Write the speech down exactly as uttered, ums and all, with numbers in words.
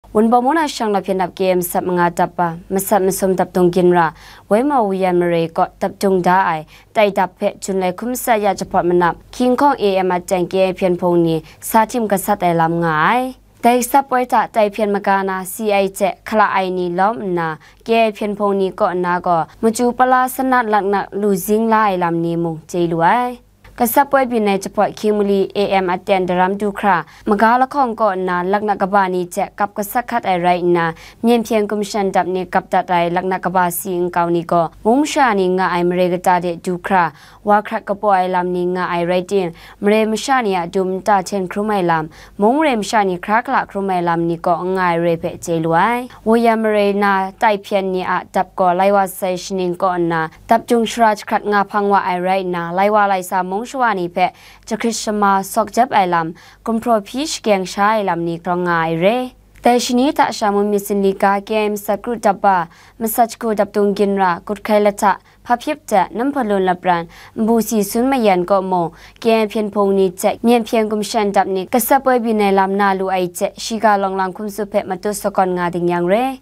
Wunpawng mung na shang lap hpyen dap K M sat manga dap ba, masat masum dap dung ginra, Waimaw Wuyan mare kaw dap dung da ai, tai dap hpe jun lai hkum sat ya jahpawt manap, hkying hkawng A M a teng K I hpyen hpung ni sa htim gasat ai lam nga ai. Dai gasat poi hta tai hpyen maga na C I hte hkala ai ni lawm nna, K I hpyen hpung ni kaw nna gaw, machyu pala sanat laknak lu zing la ai lam ni mung chye lu ai. Gasat poi byin ai jahpawt hkying mali A M a teng daram du hkra, maga lahkawng kaw nna laknak kaba ni hte kap gasat hkat ai rai nna, myen hpyen gumshan dap ni kap dat ai laknak kaba si nkau ni gaw, mung masha ni nga ai mare kata de du hkra, wa hkrat kapaw ai lam ni nga ai rai ting, mare masha ni a dum nta hten hkrum ai lam, mung mare masha ni hkra hkala hkrum ai lam ni kaw n nga ai re hpe chye lu ai. Wuyan mare na tai hpyen ni a dap gaw lai wa sai shaning kaw nna, dap dung shara jahkrat nga hpang wa ai rai nna, lai wa lai sa mung shawa ni hpe jahkrit shama sawk jep ai lam, gumhpraw hpyi shakeng sha ai lam ni hkrawng nga ai re. Dai shani hta sha mung myit sinli ga K I masat kru dap ba, masat shagu dap dung ginra, Guthai Lahta, Hpahpyip hte Namhpalun lapran, nbu si sun mayan kaw mung, K I hpyen hpung ni hte myen hpyen gumshan dap ni gasat poi byin ai lam na lu ai hte, shiga lawng lang hkum tsup hpe matut sagawn nga ding yang re.